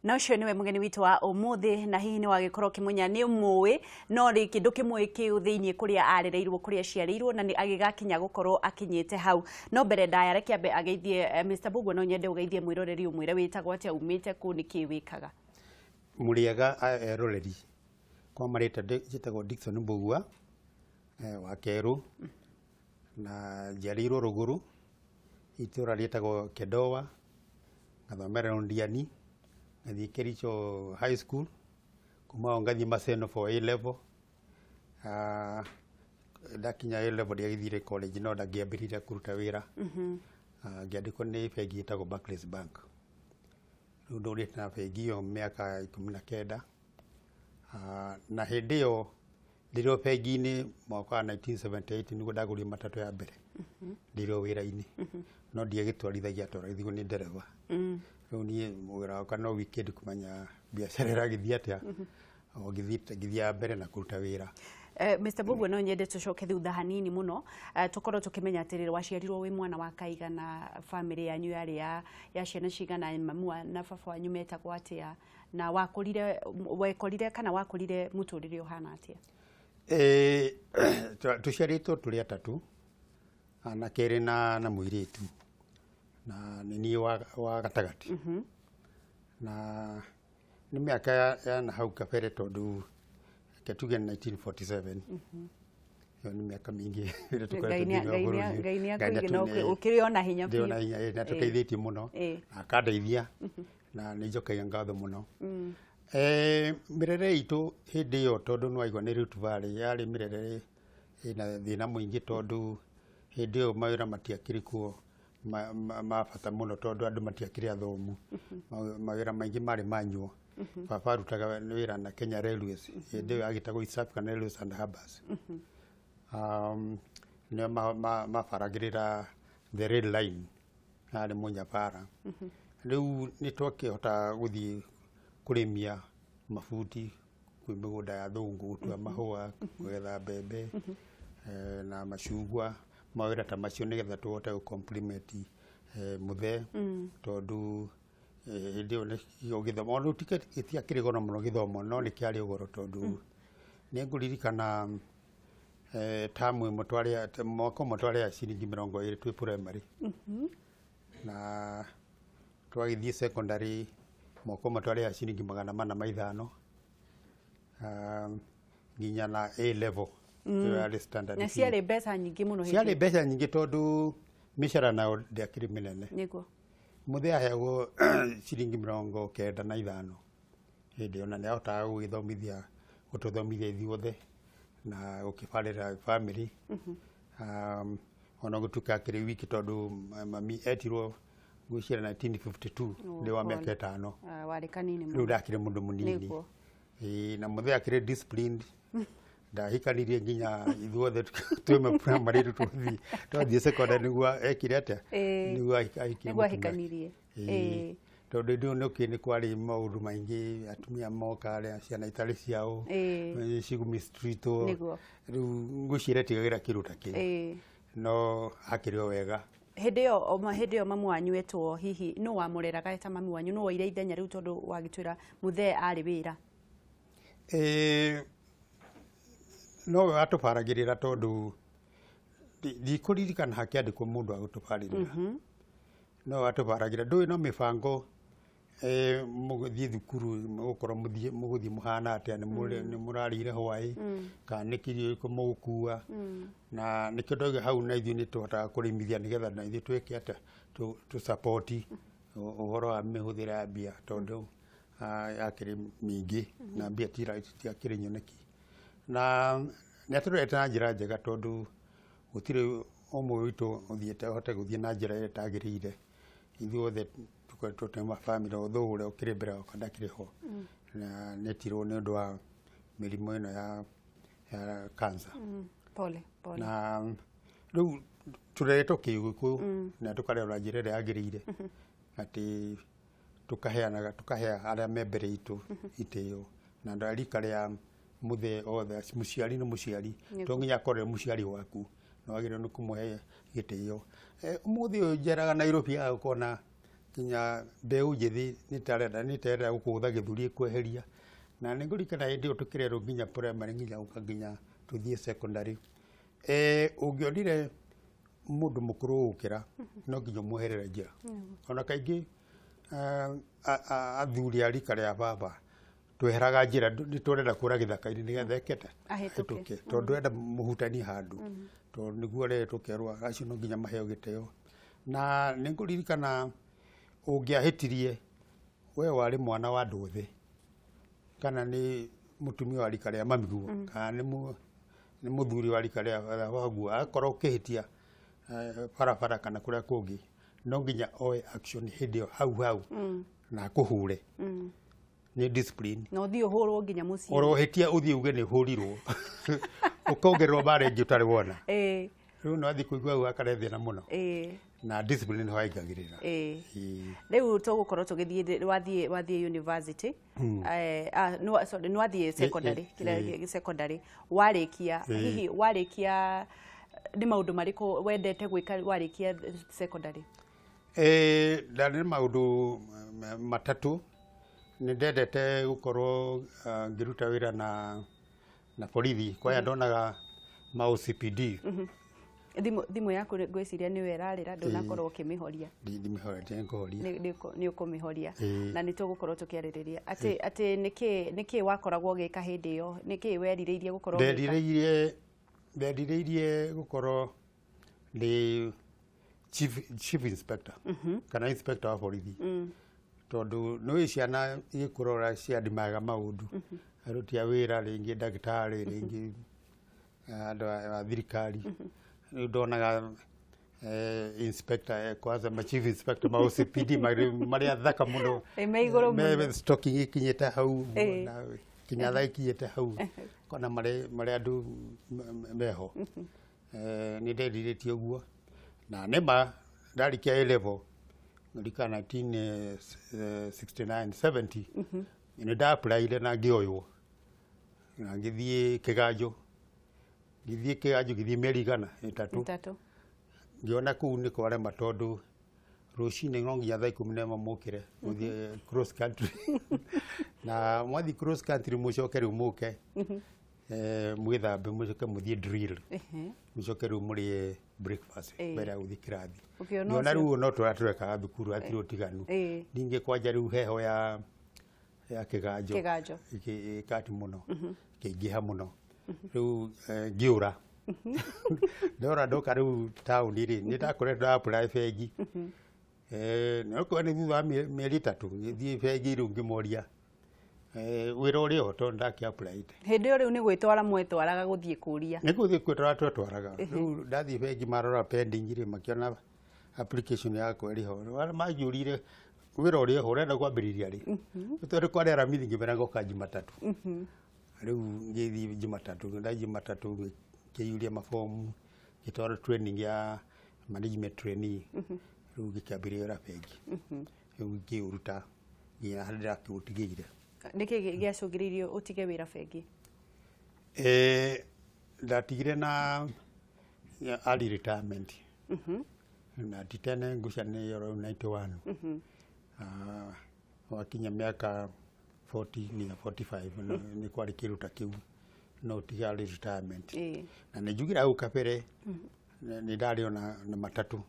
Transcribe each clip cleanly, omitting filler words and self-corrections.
Na ũcio nĩwe mũgeni witũ wa ũmũthĩ, na hihi nĩ wagĩkorwo ũkĩmũnya nĩ ũmũĩ, no rĩngĩ ndũkĩmũĩ kĩu thĩinĩ kũrĩa arereirwo, kũrĩa aciarĩirwo, na nĩ agĩgakinya gũkorwo akinyĩte hau. No mbere ndaya, reke ambe ageithie Mr. Mbugua. No nyende ũgeithie mwĩroreri, ũmwĩre wĩtagwo atĩa, umĩte kũ, nĩ kĩĩ wĩkaga. Mũrĩega eroreri. Kwa marĩtwa njĩtagwo Dickson Mbugua wa Kerũ, na njiarĩirwo Rũgũrũ, itũra rĩtagwo Kedowa, ngathomera Londiani, ngathiĩ Kericho High School, kuma hau ngathiĩ Maseno for A level. Ndakinya A level ndiagĩthire college, no ndangĩambĩrĩria kũruta wĩra. Ngĩandĩkwo nĩ bengi ĩtagwo Barclays Bank. Rĩu ndũrĩte na bengi ĩyo mĩaka 19. Na hĩndĩ ĩyo ndĩrĩ o bengi-inĩ, mwaka wa 1978 nĩguo ndagũrire matatũ ya mbere. Ndĩrĩ o wĩra-inĩ, no ndiagĩtwarithagia, twarithagio nĩ ndereba. Rĩu niĩ wĩra wakwa no weekend kũmenya biacara ĩragĩthiĩ atĩa, o ngĩthiaga mbere na kũruta wĩra. Mr. Mbugua, no nyende tũcoke thutha hanini mũno, tũkorwo tũkĩmenya atĩrĩrĩ, waciarirwo wĩ mwana wa kaigana, famĩlĩ yanyu yarĩ ya ciana cigana, mamu na baba wanyu metagwo atĩa, na wakũrire, wekorire kana wakũrire mũtũrĩre ũhana atĩa? Tũciarĩtwo tũrĩ atatũ, anake erĩ na mũirĩtu, na nĩ niĩ wa gatagatĩ. Na nĩ mĩaka ya na hau kabere, tondũ reke tuge 1947, ĩyo nĩ mĩaka mĩingĩ ĩrĩa tũkoretwo thĩinĩ wa bũrũri ũyũ. Ngai nĩ Ngai akũige na ũkĩrĩ ona hinya ndĩ biũ. ona hinya, nĩ atũteithĩtie mũno na akandeithia, na nĩ njokagia ngatho mũno. Mĩrere itũ hĩndĩ ĩyo, tondũ nĩ waigua nĩ Rift Valley, yarĩ mĩrere ĩna thĩna mũingĩ, tondũ hĩndĩ ĩyo mawĩra matiakĩrĩ kuo ma bata mũno, tondũ andũ matiakĩrĩ athomu. Mawĩra maingĩ marĩ manual. Baba arutaga wĩra na Kenya Railways, hĩndĩ ĩyo yagĩtagwo East African Railways and Harbours. Nĩo mabaragĩrĩra the rail line, arĩ mũnyabara. Rĩu nĩ twakĩhotaga gũthiĩ kũrĩmia mabuti kwĩ mĩgũnda ya thũngũ, gũtua mahũa, kũgetha mbembe na macungwa, mawĩra ta macio, nĩgetha tũhote gũ complement mũthee, tondũ hĩndĩ ĩyo nĩ gĩthomo ona gĩtiakĩrĩ goro mũno gĩthomo, no nĩ kĩarĩ goro, tondũ nĩ ngũririkana tamu ĩmwe twarĩa, mwaka ũmwe twarĩa ciringi 20 twĩ primary, na twagĩthiĩ secondary mwaka ũmwe twarĩaga ciringi 405, nginya na A level. Ĩyo yarĩ standard Na fee. Ciarĩ mbeca nyingĩ mũno hĩndĩ Ciarĩ mbeca nyingĩ, tondũ mĩcara nayo ndĩakĩrĩ mĩnene. Mũthee aheagwo ciringi 95 hĩndĩ ĩyo, na nĩ ahotaga gũgĩthomithia, gũtũthomithia ithuothe na gũkĩbarĩra family, ona gũtuĩka akĩrĩ wiki, tondũ mami etirwo ngwĩciria 1952, ndĩ wa mĩaka 5. Ah, warĩ kanini Rĩu mũno. ndakĩrĩ mũndũ mũnini. Ĩĩ, na mũthee akĩrĩ disciplined, ndahikanirie nginya ithuothe twĩ primary. Rĩu twathiĩ secondary nĩguo ekire atĩa? Nĩguo ahikirie Nĩguo mũtumia. ahikanirie. Ĩĩ. Tondũ hĩndĩ ĩyo nĩũkĩũĩ nĩ kwarĩ maũndũ maingĩ, atumia moka arĩa ciana itarĩ ciao, cigũ-mistreatwo. Rĩu ngwĩciria tigagĩra kĩndũ ta kĩu, no akĩrĩ o wega. Hĩndĩ ĩyo mamu wanyu etwo, hihi nũ wamũreraga ta mami wanyu? Nũ woire ithenya rĩu, tondũ wagĩtwĩra mũthee arĩ wĩra? Nowe watũbaragĩrĩra, tondũ ndikũririkana hakĩandĩkwo mũndũ wa gũtũbarĩrĩra, no watũbaragĩrĩra. Ndũĩ no mĩbango, mũgĩthiĩ thukuru mũgũkorwo mũgũthiĩ mũhana atĩa, nĩ mũrarĩire hwaĩ, kana nĩ kĩrio gĩkũ mũgũkua. Na nĩkĩo ndauga hau na ithuĩ nĩ tũhotaga kũrĩmithia, nĩgetha na ithuĩ twĩke atĩa, tũ support ũhoro wa mĩhũthĩre ya mbia, tondũ yakĩrĩ mĩingĩ na mbia tiakĩrĩ nyoneki. Na nĩ atũrerete na njĩra njega, tondũ gũtirĩ ũmwe witũ ũthiĩte ũhote gũthiĩ na njĩra ĩrĩa ĩtagĩrĩire. Ithuothe tũkoretwo twĩ mabamĩrĩ, although ũrĩa ũkĩrĩ mbere yakwa ndakĩrĩ ho, na nĩetirwo nĩ ũndũ wa mĩrimũ ĩno ya cancer. Pole pole. Na rĩu tũreretwo kĩgĩkũyũ na tũkarerwo na njĩra ĩrĩa yagĩrĩire, atĩ tũkaheanaga, tũkahe arĩa me mbere itũ itĩo, na andũ a rika rĩa mũthee othe, mũciari nĩ mũciari. To nginya akorwo e mũciari waku, nĩ wagĩrĩirwo nĩ kũmũhe gĩtĩo. Ũmũthĩ ũyũ njeraga Nairobi, ũkona Nginya mbeũ njĩthĩ nĩtarenda nĩtarenda gũkũgũtha gĩthũri ĩkweheria. Na nĩ ngũririkana hĩndĩ ĩyo tũkĩrerwo nginya primary nginya gũka nginya tũthiĩ secondary, ũngĩonire mũndũ mũkũrũ gũkĩra, no nginya ũmweherere njĩra. Ona kaingĩ athuri a rika rĩa baba tweheraga njĩra, nĩ tũrenda kũra gĩthaka-inĩ nĩgetha ekete Ahĩtũke. Tondũ ndũrenda mũhutanie handũ, tondũ nĩguo rĩrĩ tũkerwo acio no nginya maheo gĩtĩo. Na nĩ ngũririkana ũngĩahĩtirie, we warĩ mwana wa andũ othe, kana nĩ mũtumia wa rika rĩa mamiguo, kana nĩ mũthuri wa rika rĩa waguo, akorwo ũkĩhĩtia barabara kana kũrĩa kũngĩ, no nginya oe action hĩndĩ ĩyo hau hau na akũhũre. Nĩ discipline. Na ũthiĩ ũhũrwo nginya mũciĩ. Oro hĩtia ũthiĩ uge nĩ ũhũrirwo, ũkongererwo mbara ĩngĩ ũtarĩ wona. Rĩu no athiĩ kũigua hau akare thĩna mũno. Na discipline nĩho aingagĩrĩra. Rĩu tũgũkorwo tũgĩthiĩ, wathiĩ university, no, sorry, nĩ wathiĩ secondary, kĩrĩa secondary warĩkia, hihi warĩkia nĩ maũndũ marĩkũ wendete gwĩka warĩkia secondary? Ndarĩ na maũndũ matatũ. Nĩ ndendete gũkorwo ngĩruta wĩra na borithi, kwaya ndonaga ma OCPD. Thimũ yaku ngwĩciria nĩwe ĩrarĩra, ndũnakorwo ũkĩmĩhoria. Ndimĩhoretie, ngũhoria. Nĩ ũkũmĩhoria. Na nĩ tũgũkorwo tũkĩarĩrĩria atĩ nĩkĩ wakoragwo ũgĩka hĩndĩ ĩyo, nĩkĩ werirĩirie gũkorwo ũgĩka? Nderirĩirie gũkorwo ndĩ chief inspector kana inspector wa borithi, tondũ nĩũĩ ciana igĩkũra ũrĩa ciandimaga maũndũ, aruti a wĩra, rĩngĩ ndagĩtarĩ, rĩngĩ andũ a thirikari. Rĩu ndonaga inspector, kwanza ma chief inspector ma OCPD marĩ athaka mũno. Me igũrũ mũno. Stocking ikinyĩte hau na kinyatha ikinyĩte hau, kona marĩ andũ meho. Nĩ nderirĩtie ũguo, na nĩma ndarĩkia A level ngĩrika 1969 70, nĩ nda-applyire na ngĩoywo na ngĩthiĩ kĩganjo, ngĩthiĩ mĩeri 300. 3. Ngĩona kũu nĩ kwarema, tondũ rũcinĩ no nginya thaa 11 mũkĩre mũthiĩ cross country, na mwathiĩ cross country mũcoke rĩu mũke mwĩthambe, mũcoke mũthiĩ drill, mũcoke rĩu mũrĩe breakfast mbere ya gũthiĩ kĩrathi. Ũkĩona Ngĩona ũcio? Rĩu no tũrĩa tũrekaga thukuru hatirĩ ũtiganu. Ningĩ kwanja rĩu heho ya kĩganjo Kĩganjo. Ĩkati mũno, ĩkĩingĩha mũno. Rĩu ngĩũra, ndora ndoka rĩu taũni rĩ, nĩ ndakoretwo nda apply bengi. Nokorwo nĩ thutha wa mĩeri 3, ngĩthiĩ bengi rĩu ngĩmoria wĩra ũrĩ ho, tondũ ndakĩ applyte. Hĩndĩ ĩyo rĩu nĩ gwĩtwara mwetwaraga gũthiĩ kũria? Nĩ gũthiĩ kwĩtwara twetwaraga. Rĩu ndathiĩ bengi, marora pending rĩ, makĩona application yakwa ĩrĩ ho. Arĩa manjũrire wĩra ũrĩ ho, ũrenda kwambĩrĩria rĩ? Tondũ kwarĩ Aramithi, ngĩmera ngoka Jumatatũ. Rĩu ngĩthiĩ Jumatatũ, ndathiĩ Jumatatũ ngĩiyũria mabomu, ngĩtwarwo training ya management trainee. Rĩu ngĩkĩambĩrĩria wĩra bengi. Rĩu ngĩũruta nginya harĩa ndĩrakĩũtigĩire. Nĩkĩ gĩacũngĩrĩirie ũtige wĩra bengi? Ndatigire na early retirement na ti tene, ngũcia nĩ oro 91. Wakinya mĩaka 40 nginya 45 nĩ kwarĩ kĩndũ ta kĩu, no ũtige early retirement. Na nĩ njugire hau kabere nĩ ndarĩ ona na matatũ,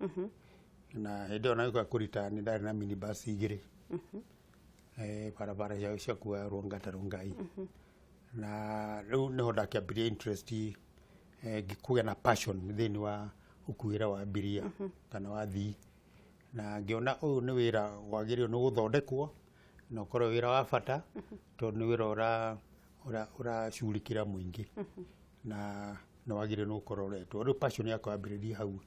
na hĩndĩ ĩyo nagĩũka kũrita nĩ ndarĩ na minibus igĩrĩ, barabara cia kuoya Ronga Rongai, na rĩu nĩho ndakĩambirie interest, ngĩkũgĩa na passion thĩinĩ wa ũkuĩra wa abiria kana wa athii, na ngĩona ũyũ nĩ wĩra wagĩrĩirwo nĩ gũthondekwo na ũkorwo wĩra wa bata, tondũ nĩ wĩra ũracugurikĩra mũingĩ na nĩ wagĩrĩirwo nĩ gũkorwo ũretwo. Rĩu passion yakwa yambĩrĩria hau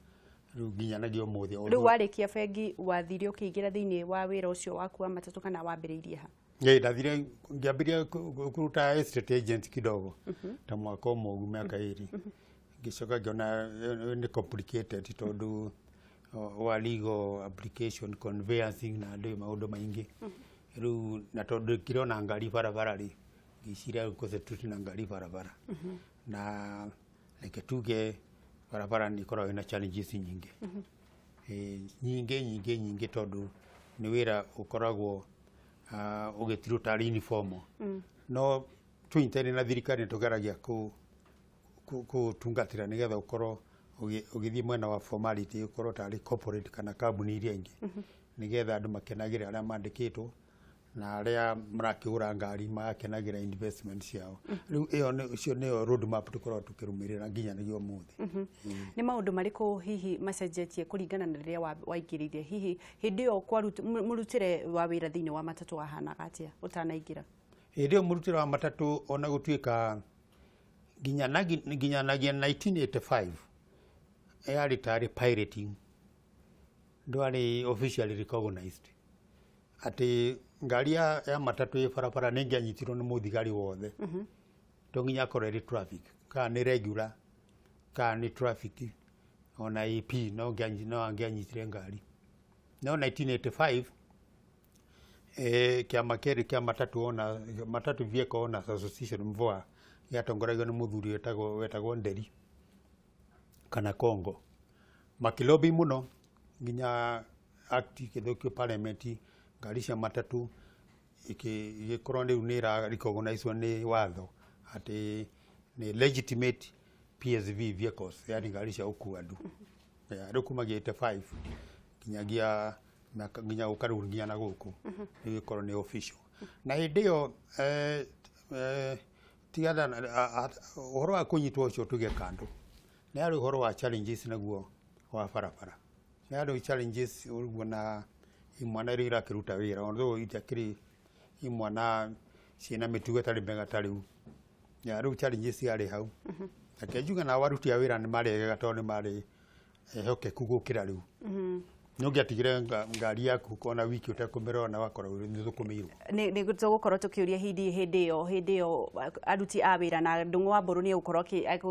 rĩu nginya nagia ũmũthĩ. Rĩu warĩkia bengi wathire ũkĩingĩra thĩinĩ wa wĩra ũcio waku wa matatũ kana wambĩrĩirie ha? Ĩĩ, ndathire ngĩambĩrĩria kũruta estate agent kidogo ta mwaka ũmwe ũguo, mĩaka 2. Ngĩcoka ngĩona nĩ complicated tondũ wa legal application, conveyancing na ndũĩ maũndũ maingĩ. Rĩu na tondũ ngĩrona ngari barabara rĩ, ngĩciria concentrate na ngari barabara, na reke tuge barabara nĩ ĩkoragwo ĩna challenges nyingĩ, nyingĩ nyingĩ nyingĩ, tondũ Nĩ wĩra ũkoragwo ũgĩtirwo tarĩ informal, no tũnyitanĩire na thirikari nĩ tũgeragia kũtungatĩra nĩgetha ũkorwo ũgĩthiĩ mwena wa formality, ũkorwo tarĩ corporate kana kambuni iria ingĩ, nĩgetha andũ makenagĩre arĩa mandĩkĩtwo na arĩa marakĩgũra ngari magakenagĩra investment ciao. Rĩu ĩyo ũcio nĩyo road map tũkoragwo tũkĩrũmĩrĩra nginya nĩguo ũmũthĩ. Nĩ maũndũ marĩkũ hihi macenjetie kũringana na rĩrĩa waingĩrire? Hihi hĩndĩ ĩyo mũrutĩre wa wĩra thĩinĩ wa matatũ wahanaga atĩa ũtanaingĩra? Hĩndĩ ĩyo mũrutĩre wa matatũ, ona gũtuĩka nginya 1985 yarĩ tarĩ pirating, ndwarĩ officially recognized atĩ ngari ya matatũ ĩ barabara nĩ ĩngĩanyitirwo nĩ mũthigari wothe, to nginya akorwo ĩrĩ traffic kana nĩ regular kana nĩ traffic, ona AP no angĩanyitire ngari. No 1985 kĩama kĩarĩ kĩa matatu ona Matatu Vehicle Owners Association, MVOA, gĩatongoragio nĩ mũthuri wetagwo Nderi kana Kongo, makĩlobby mũno nginya act ĩgĩthũkio parliament, ngari cia matatu igĩkorwo rĩu nĩ ĩra recognize nĩ watho atĩ nĩ legitimate PSV vehicles, yani ngari cia gũkua andũ. Yeah, rĩu kumagia 85 nginyagia nginya gũka rĩu nginya na gũkũ rĩu ĩkorwo nĩ official. Na hĩndĩ ĩyo tigana ũhoro wa kũnyitwo ũcio tuge kando, nĩ harĩ ũhoro wa challenges naguo wa barabara, nĩ harĩ challenges ũguo na imwana iria irakĩruta wĩra, although itiakĩrĩ imwana ciĩna mĩtugo ĩtarĩ mĩega ta rĩu. Ya rĩu challenges yarĩ hau. Reke njuge nao aruti a wĩra nĩ marĩ ega tondũ nĩ marĩ ehokeku gũkĩra rĩu. Nĩ ũngĩatigire ngari yaku ona wiki ũtekũmĩrora na wakorwo nĩ ũthũkũmĩirwo. Nĩ tũgũkorwo tũkĩũria hĩndĩ ĩyo aruti a wĩra na Ndung'u wa Mbũrũ nĩ egũkorwo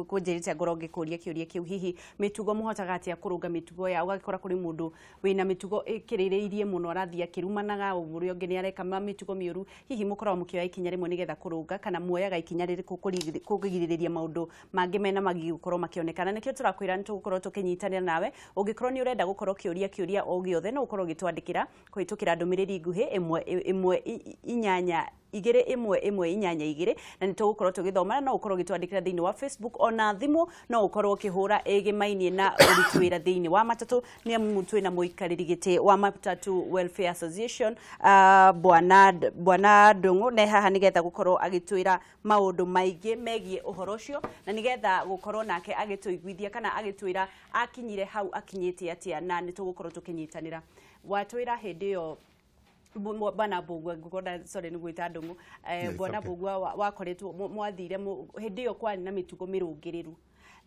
kũnjĩrĩte ngorwo ngĩkũria kĩũria kĩu. Hihi mĩtugo, mũhotaga atĩa kũrũnga mĩtugo ya ũgagĩkora kũrĩ mũndũ wĩna mĩtugo ĩkĩrĩrĩirie mũno, arathiĩ akĩrumanaga, ũrĩa ũngĩ nĩ areka mĩtugo mĩũru? Hihi mũkoragwo mũkĩoya ikinya rĩmwe nĩgetha kũrũnga, kana muoyaga ikinya rĩrĩkũ kũgirĩrĩria maũndũ mangĩ mena magigi gũkorwo makĩonekana? Nĩkĩo tũrakwĩra nĩ tũgũkorwo tũkĩnyitanĩra nawe. Ũngĩkorwo nĩ ũrenda gũkorwo ũkĩũria kĩũria o gĩothe, no ũkorwo ũgĩtwandĩkĩra kũhĩtũkĩra ndũmĩrĩri nguhĩ 118 2 1 1 1 8 2, na nĩ tũgũkorwo tũgĩthoma. No ũkorwo ũgĩtwandĩkĩra thĩinĩ wa Facebook, ona thimũ no ũkorwo ũkĩhũra ĩgĩmainie na ũruti wĩra thĩinĩ wa matatũ, nĩ amu twĩna mũikarĩri gĩtĩ wa Matatu Welfare Association, bwana Ndung'u ne haha nĩgetha gũkorwo agĩtwĩra maũndũ maingĩ megiĩ ũhoro ũcio, na nĩgetha gũkorwo nake agĩtũiguithia kana agĩtwĩra akinyire hau akinyĩte atĩa, na nĩ tũgũkorwo tũkĩnyitanĩra. Watwĩra hĩndĩ ĩyo, bwana Mbũgua, ngũkorwo, sorry nĩ gwĩta Ndung'u. Yes, bwana okay. Mbũgua, wakoretwo mwathire hĩndĩ ĩyo kwarĩ na mĩtugo mĩrũngĩrĩru,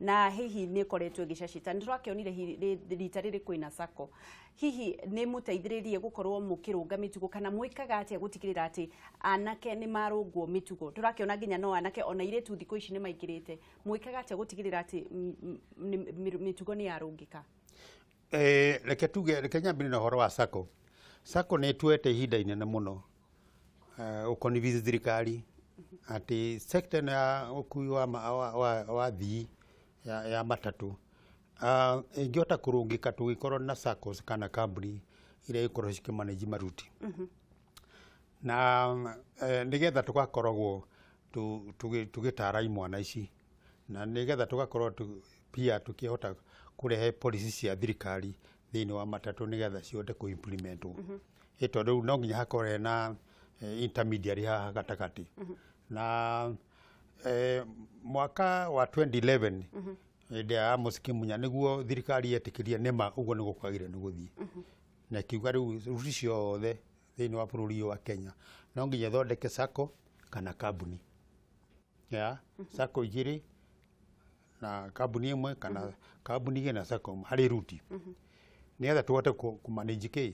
na hihi nĩ ĩkoretwo ĩgĩcacĩta? Nĩ tũrakĩonire rita rĩrĩ kwĩna sacco. Hihi nĩ mũteithĩrĩrie gũkorwo mũkĩrũnga mĩtugo, kana mwĩkaga atĩa gũtigĩrĩra atĩ anake nĩ marũngwo mĩtugo? Tũrakĩona nginya no anake, ona airĩtu thikũ ici nĩ maingĩrĩte. Mwĩkaga atĩa gũtigĩrĩra atĩ mĩtugo nĩ yarũngĩka? Reke tuge, reke nyambĩrĩrie na ũhoro wa sacco. Sacco nĩ ĩtuete ihinda inene mũno ũconvince thirikari atĩ sector ĩno ya ũkui wa thii ya matatũ ĩngĩhota kũrũngĩka tũgĩkorwo na saccos kana kambuni iria ikorwo cikĩmanage maruti na nĩgetha tũgakoragwo tũgĩtara imwana ici, na nĩgetha tũgakorwo pia tũkĩhota kũrehe policy cia thirikari thĩinĩ wa matatũ nĩgetha cihote kũ-implementwo. Ĩ tondũ rĩu no nginya hakorwo hena intermediary haha gatagatĩ. Na mwaka wa 2011, hĩndĩ ya Amos Kimunya, nĩguo thirikari yetĩkĩrie nĩma ũguo nĩguo kwagĩrĩire nĩ gũthiĩ, na ĩkiuga rĩu ruti ciothe thĩinĩ wa bũrũri ũyũ wa Kenya no nginya ĩthondeke sacco kana kambuni ya sacco igĩrĩ na kambuni ĩmwe, kana kambuni igĩrĩ na sacco ĩmwe harĩ ruti, nĩgetha tũhote kũ manage kĩ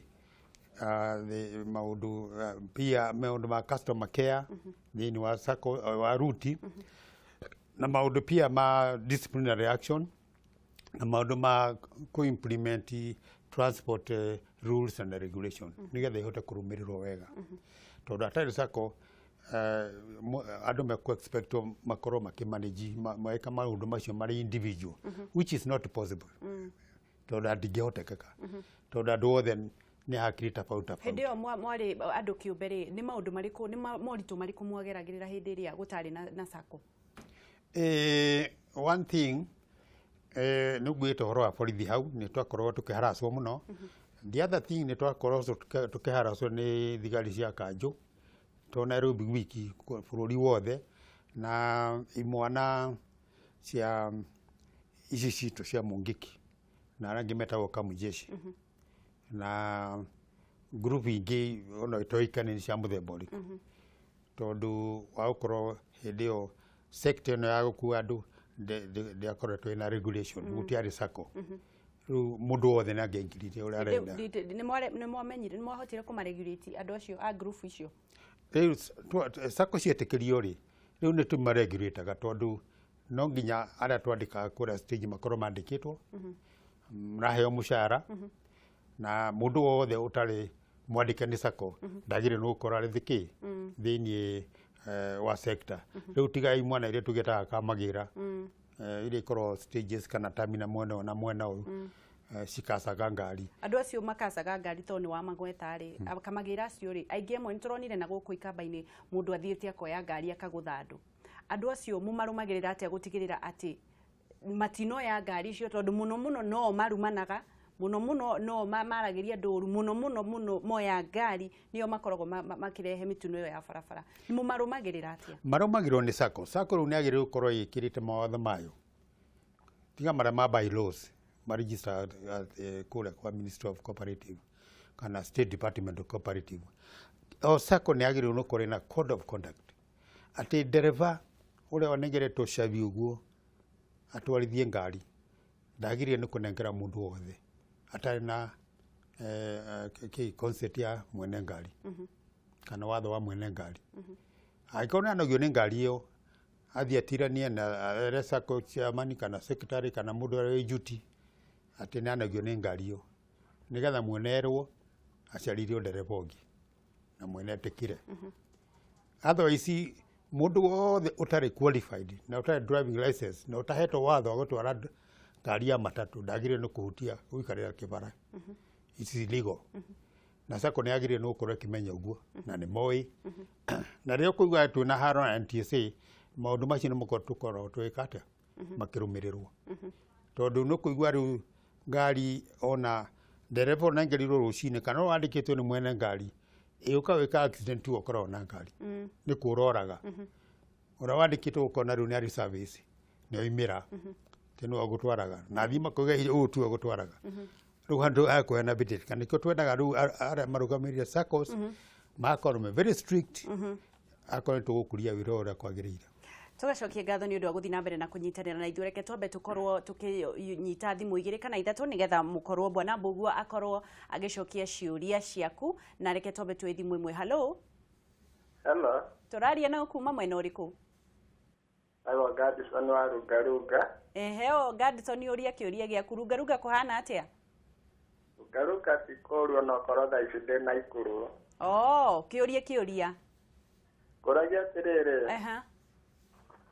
maũndũ, pia maũndũ ma customer care thĩinĩ wa sacco, wa ruti, na maũndũ pia ma disciplinary action, na maũndũ ma kũ-implement transport rules and regulation, nĩgetha ihote kũrũmĩrĩrwo wega, tondũ hatarĩ sacco andũ mekũ expect makorwo makĩmanage magĩka maũndũ macio marĩ individual, which is not possible, tondũ ndingĩhotekeka, tondũ andũ othe Nĩ hakiri tofauti tofauti. Hĩndĩ ĩyo mwarĩ andũ kĩũmbe rĩ, nĩ maũndũ marĩkũ, nĩ moritũ marĩkũ mwageragĩrĩra hĩndĩ ĩrĩa gũtarĩ na sacco? One thing, nĩ nguĩte ũhoro wa borithi hau, nĩ twakoragwo tũkĩharacwo mũno. The other thing, nĩ twakoragwo tũkĩharacwo nĩ thigari cia kanjũ to Nairobi wiki, bũrũri wothe, na imwana cia ici citũ cia Mungiki na arĩa angĩ metagwo Kamujeshi na group ingĩ ona itoĩkaine nĩ cia mũthemba ũrĩkũ, tondũ wa gũkorwo hĩndĩ ĩyo sector ĩno ya gũkua andũ ndĩakoretwo ĩna regulation, gũtiarĩ sacco. Rĩu mũndũ wothe nĩ angĩaingĩrire ũrĩa arenda. Nĩ mwamenyire, nĩ mwahotire kũmaregulate andũ acio a group icio? Rĩu sacco cietĩkĩrio rĩ, rĩu nĩ tũmaregulataga, tondũ no nginya arĩa twandĩkaga kũrĩa stage makorwo mandĩkĩtwo, maraheo mũcara, na mũndũ wothe ũtarĩ mwandĩke nĩ sacco ndagĩrĩirwo nĩ gũkorwo arĩ thĩkĩ thĩiniĩ wa sector. Rĩu tiga imwana iria tũgĩtaga kamagĩra, iria ikoragwo stages kana terminal mwena ũyũ na mwena ũyũ, cikacaga ngari. Andũ acio makacaga ngari, tondũ nĩ wamagweta rĩ, kamagĩra acio rĩ, aingĩ amwe nĩ tũronire na gũkũ ikamba-inĩ mũndũ athiĩte akoya ngari akagũtha andũ. Andũ acio mũmarũmagĩrĩra atĩa gũtigĩrĩra atĩ matinoya ngari icio, tondũ mũno mũno no marumanaga mũno mũno, no maragĩria andũ ũru mũno mũno mũno, moya ngari nĩo makoragwo makĩrehe mĩtino ĩyo ya barabara? Nĩ mũmarũmagĩrĩra atĩa? Marũmagĩrĩrwo nĩ sacco. Sacco rĩu nĩ yagĩrĩirwo gũkorwo ĩkĩrĩte mawatho mayo, tiga marĩa ma bylaws ma kũrĩa kwa Ministry of Cooperative kana State Department of Cooperative. O sacco nĩ yagĩrĩirwo nĩ gũkorwo ĩna code of conduct, atĩ ndereba ũrĩa wanengeretwo cabi ũguo atwarithie ngari ndagĩrĩire nĩ kũnengera mũndũ wothe atarĩ na kĩ consent ya mwene ngari kana watho wa mwene ngari. Angĩkorwo nĩ anogio nĩ ngari ĩyo, athiĩ atiranie na ere sacco chairman kana secretary kana mũndũ ũrĩa wĩ duty atĩ nĩ anogio nĩ ngari ĩyo, nĩgetha mwene erwo acarĩrio ndereba ũngĩ na mwene etĩkĩre. Otherwise mũndũ wothe ũtarĩ qualified na ũtarĩ driving license na ũtahetwo watho wa gũtwara ngari ya matatũ ndagĩrĩirwo nĩ kũhutia gũikarĩra kĩbara. It is illegal. Na sacco nĩ yagĩrĩirwo nĩ gũkorwo ĩkĩmenya ũguo na nĩ moĩ. Na rĩrĩa ũkũigua twĩna haro na NTSA, maũndũ macio nĩ mũkorwo tũkoragwo tũgĩka atĩa makĩrũmĩrĩrwo, tondũ nĩ ũkũigua rĩu ngari ona ndereba ũnengerirwo rũcinĩ kana wandĩkĩtwo nĩ mwene ngari ĩũka gwĩka accident, tu ũkoragwo na ngari nĩ kũroraga ũrĩa wandĩkĩtwo, ũkona rĩu nĩ arĩ service nĩ oimĩra atĩ nĩwe ũgũtwaraga na athiĩ makauga ũũ tiwe ũgũtwaraga. Rĩu handũ hakũheana mbĩtĩka, nĩkĩo twendaga rĩu arĩa marũgamĩrĩire SACCOs magakorwo me very strict, akorwo nĩ tũgũkũria wĩra ũrĩa kwagĩrĩire. Tugacokia ngatho nĩ ũndũ wa gũthiĩ na mbere na kũnyitanĩra na ithuĩ. Reke twambe tũkorwo tũkĩnyita thimũ igĩrĩ kana ithatũ, nĩgetha mũkorwo bwana Mbũguo akorwo agĩcokia ciũria ciaku, na reke twambe tuoe thimũ ĩmwe. Hello. Hello. Tũraria nao kuma mwena ũrĩkũ? Ago Gadison wa Runga Runga. Ehe, o Gadison, ũria kĩũria gĩaku. Runga Runga kũhana atĩa? Runga Runga ti kũũru, ona okorwo thaa ici ndĩ Naikuru. Oh, kĩũria, kĩũria. Ngũragia atĩrĩrĩ,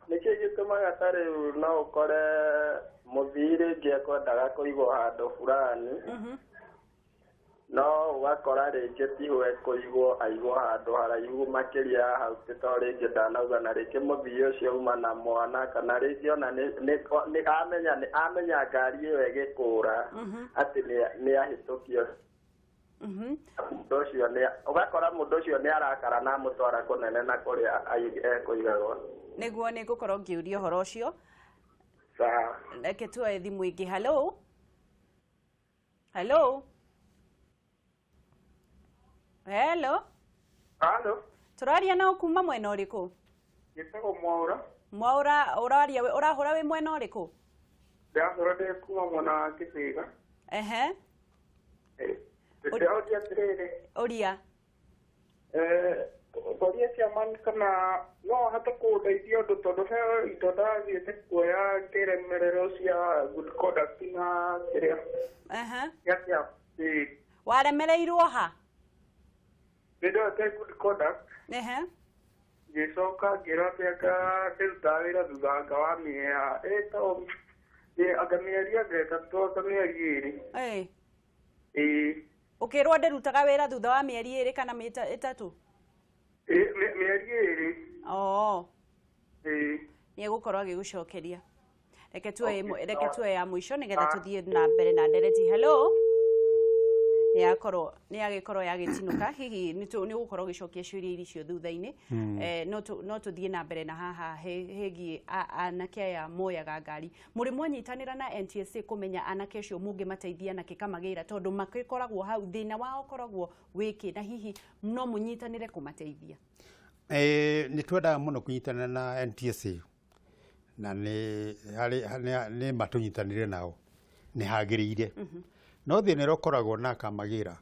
nĩkĩ gĩtũmaga ta rĩu no ũkore mũthii rĩngĩ ekwendaga kũigwo handũ fulani, no ũgakora rĩngĩ tiho ekũigwo, aigwo handũ haraihu makĩria ya hau, ti to rĩngĩ ndanauga, na rĩngĩ mũthii ũcio uma na mwana, kana rĩngĩ ona nĩ amenya, nĩ amenya ngari ĩyo ĩgĩkũra atĩ nĩ ahĩtũkio mũndũ ũcio, nĩ ũgakora mũndũ ũcio nĩ arakara na amũtwara kũnene na kũrĩa ekũigagwo. Nĩguo nĩ ngũkorwo ngĩũria ũhoro ũcio. Sawa. Reke tuoe thimũ ĩngĩ. Hello, hello, hello. Halo. Tũraria nao kuma mwena ũrĩkũ? Gĩtagwo Mwaũra. Mwaũra, ũraria ũrahũra wĩ mwena ũrĩkũ? Ndĩrahũra ndĩ kuma mwena wa Kĩbĩga. Ndĩroria atĩrĩrĩ. Ũria. Ngoria chairman kana no ahote kũndeithia ũndũ, tondũ he indo ndathiĩte kuoya kĩremerero cia good conduct na kĩrĩa gĩa kĩa ĩĩ. Waremereirwo ha? Nĩ ndoete good conduct, ngĩcoka ngĩrwo atĩ anga ndĩrutaga wĩra thutha anga wa mĩea ĩto anga mĩeri anga ĩtatũ anga mĩeri ĩrĩ. Ĩĩ. Ũkĩrwo ndĩrutaga wĩra thutha wa mĩeri 2 kana 3? Mĩeri 2. Oo. Ĩĩ. Nĩ egũkorwo agĩgũcokeria. Reke tuoye reke tuoye ya mũico nĩgetha tũthiĩ na mbere na ndereti. Hello. Nĩ yagĩkorwo yagĩtinũka, hihi nĩ ũgũkorwo ũgĩcokia ciũria icio thutha-inĩ. No tũthiĩ na mbere na haha hĩgiĩ anake aya moyaga ngari. Mũrĩ mwanyitanĩra na NTSA kũmenya anake acio mũngĩmateithia nakĩ Kamagĩra, tondũ makĩkoragwo hau thĩna wao ũkoragwo wĩkĩ, na hihi no mũnyitanĩre kũmateithia? Nĩ twendaga mũno kũnyitanĩra na NTSA, na nĩ harĩ nĩ matũnyitanĩre nao nĩ hagĩrĩire. No thĩna ũrĩa ũkoragwo na Kamagĩra,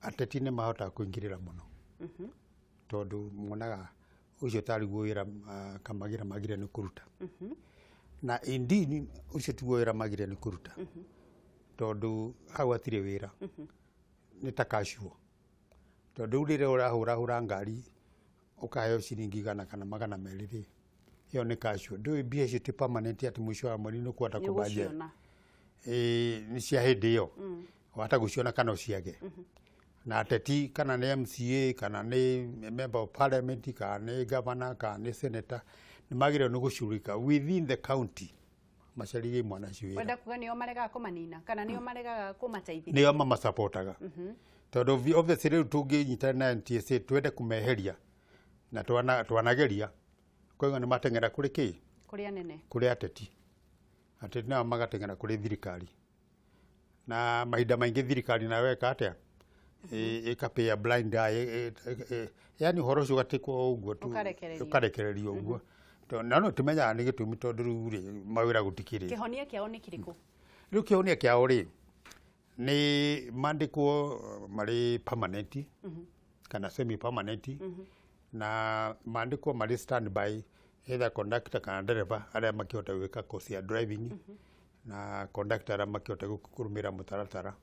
ateti nĩ mahotaga kũingĩrĩra mũno, tondũ monaga ũcio tarĩguo wĩra Kamagĩra magĩrĩire nĩ kũruta. Na indeed ũcio tiguo wĩra magĩrĩire nĩ kũruta, tondũ hau hatirĩ wĩra, nĩ ta casual. Tondũ rĩu rĩrĩa ũrahũrahũra ngari ũkaheo ciringi 100 kana 200 rĩ, ĩyo nĩ casual. Ndũĩ mbia icio ti permanent atĩ mũico wa mweri nĩ ũkũhota kũbudget. Nĩ cia hĩndĩ ĩyo, wahota gũciona kana ũciage. Na ateti kana nĩ MCA kana nĩ member of parliament kana nĩ governor kana nĩ senator nĩ magĩrĩirwo nĩ gũcurika within the county macarĩrie imwana icio wĩra. Wenda kuga nĩo maregaga kũmanina kana nĩo maregaga kũmateithia? Nĩo mamasapotaga, tondũ obviously rĩu tũngĩnyitana na NTSA twende kũmeheria na twanageria koguo nĩ mateng'era kũrĩ kĩ? Kũrĩ anene. Kũrĩ ateti. Ateti nao magateng'era kũrĩ thirikari, na mahinda maingĩ thirikari nayo ĩka atĩa? Ĩka pay a blind eye, yani ũhoro ũcio ũgatikwo ũguo tu, Ũkarekererio. Ũkarekererio ũguo. Na no tũmenyaga nĩ gĩtũmi, tondũ rĩu rĩ mawĩra gũtikĩrĩ. Kĩhonia kĩao nĩ kĩrĩkũ? Rĩu kĩhonia kĩao rĩ nĩ mandĩkwo marĩ permanent kana semi permanent, na mandĩkwo marĩ standby, either conductor kana ndereba arĩa makĩhota gwĩka course ya driving, na conductor arĩa makĩhota kũrũmĩrĩra mũtaratara,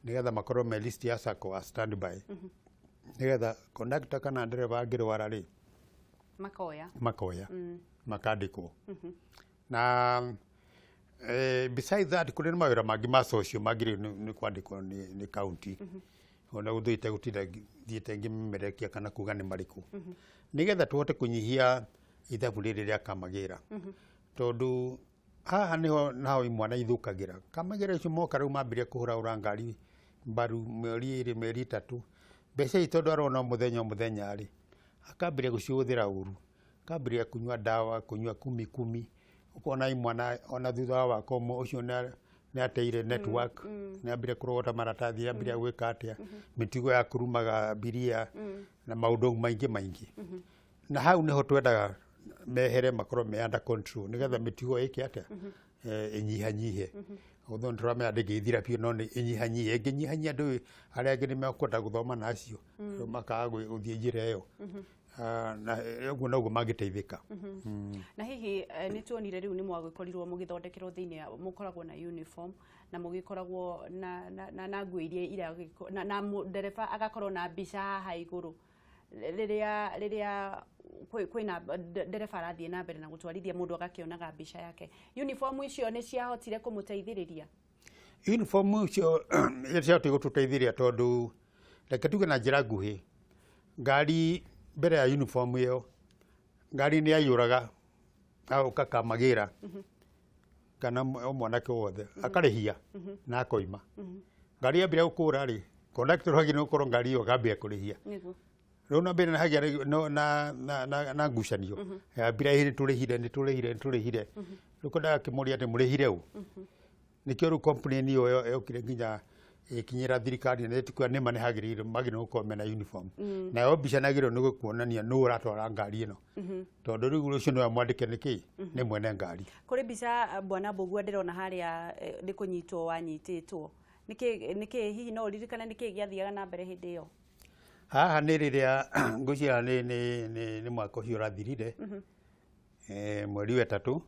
nĩgetha makorwo me list ya sacco wa standby, nĩgetha conductor kana ndereba angĩrwara rĩ, Makoya. Makoya makandĩkwo. Na besides that, kũrĩ na mawĩra mangĩ ma social magĩrĩirwo nĩ kwandĩkwo nĩ county, ona gũthiĩte gũtinda thiĩte ngĩmemerekia kana kuga nĩ marĩkũ, nĩgetha tũhote kũnyihia ithabu rĩrĩ rĩa Kamagĩra, tondũ haha nĩho naho imwana ithũkagĩra. Kamagĩra icio moka rĩu mambĩrĩria kũhũrahũra ngari mbaru mĩeri 2, mĩeri 3, mbeca ici tondũ arona o mũthenya o mũthenya rĩ, akambĩrĩria gũcihũthĩra ũru, akambĩrĩria kũnyua ndawa, kũnyua kumi kumi. Ũkona imwana ona thutha wa waka ũmwe ũcio nĩ ateire network, nĩ ambĩrĩria kũrogota maratathi, ambĩrĩria gwĩka atĩa, mĩtugo ya kũrumaga abiria na maũndũ maingĩ maingĩ. Na hau nĩho twendaga mehere, makorwo me under control, nĩgetha mĩtugo ĩke atĩa? Ĩnyihanyihe. Although nĩ tũramenya ndĩngĩthira biũ, no nĩ ĩnyihanyihe. Ĩngĩnyihanyia, ndũĩ arĩa angĩ nĩ mekwenda gũthoma na acio rĩu makaga gũthiĩ njĩra ĩyo. Na ũguo noguo mangĩteithĩka. Na hihi nĩ tuonire rĩu nĩ mwagĩkorirwo mũgĩthondekerwo thĩinĩ mũkoragwo na uniform na mũgĩkoragwo na nguo iria na ndereba agakorwo na mbica haha igũrũ rĩrĩa kwĩna ndereba arathiĩ na mbere na gũtwarithia, mũndũ agakĩonaga mbica yake. Uniform icio nĩ ciahotire kũmũteithĩrĩria? Uniform icio ciahotire gũtũteithĩrĩria, tondũ reke tuge na njĩra nguhĩ, ngari mbere ya uniform ĩyo, ngari nĩ yaiyũraga, agoka Kamagĩra kana o mwanake wothe akarĩhia na akoima. Ngari yambĩrĩria gũkũra rĩ, conductor agĩrĩirwo gũkorwo ngari ĩyo akambia kũrĩhia. Rĩu na mbere hagĩa no na ngucanio yambira, ĩ nĩ tũrĩhire, nĩ tũrĩhire, nĩ tũrĩhire. Rĩu kwendaga akĩmũria atĩ mũrĩhire ũ? Nĩkĩo rĩu complain ĩyo yokire nginya ĩkinyĩra thirikari, na ĩtikuga nĩma nĩ hagĩrĩire, magĩrĩirwo gũkorwo mena uniform, nayo mbica nagĩrĩirwo nĩ gũkuonania nũ ũratwara ngari ĩno, tondũ rĩu ũcio nĩwe mwandĩke nĩ kĩ nĩ mwene ngari. Kũrĩ mbica, bwana Mbũgua, ndĩrona harĩa, nĩ kũnyitwo wanyitĩtwo. Nĩkĩ hihi no ũririkane nĩkĩ gĩathiaga na mbere hĩndĩ ĩyo? Haha nĩ rĩrĩa ngwĩciria nĩ mwaka ũcio ũrathirire, mweri wa 3,